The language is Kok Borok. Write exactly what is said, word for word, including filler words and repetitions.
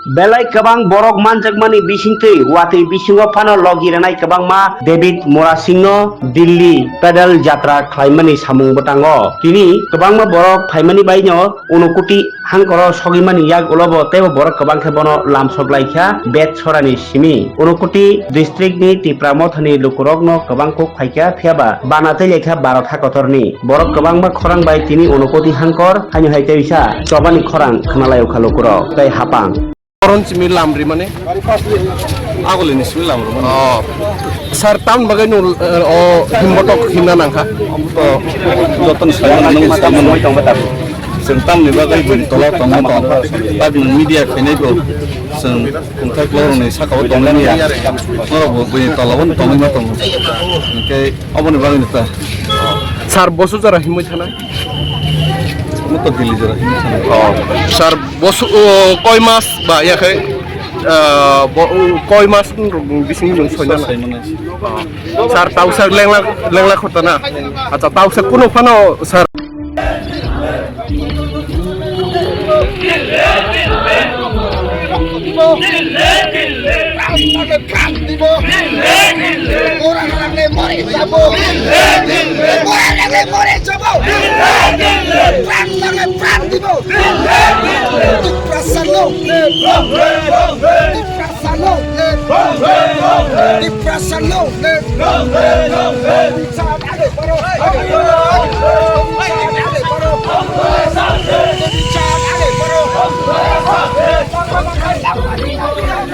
Belai kwbang borok manjakmani bisingtwi watwi bisingo phano logi rwnai kwbangma David Murasingno Delhi pedal jatra khlaimani samung bwtango. Tini kwbangma borok phaimani baino Unokoti hangkoro sogwimani yak ulobo teibo borok kwbang khe bono lamsok lai kha bet sorani simi. Unokoti district ni Tipra Mothani lukurokno kwbang kok phaikha, phiyaba bana tei laikha Bharat hakotorni. Borok kwbangma khorang bai tini Unokoti hangkor haino hai teisa chobani khorang khwnalai ukha lukurok tei hapang. Koron simi lam rimani? Agulini simi lam rimani. Oh. Sir, tam bagwi no, eh, o himbotok himna nangkha? Omo to jotono saimano nang saimano. Chwng tamni bagwi bini tola tongma tong. Tak nwng media khainai bo chwng kungthai klorokni sakao tongmani ya. Norok bo bini tola bo tongwi ma tongo. Hwnkhe oboni bagwi no ta. Sir, bosu jora himwi thanai? Omo to Delhi jora himwi thanai. Oh. Sir, bosu, o, koi mas ba ya khai, ah, bo, o, koi mas ni rok bising ni soina na. Soina na. Sir, tausa lengla, lengla khota na. Acha, tausa kuno phano, sir. Ora nang le mori jabo. Ora nang le mori jabo. Pran nang le pran dibo. Tiprasa no. Tiprasa no. Tiprasa no.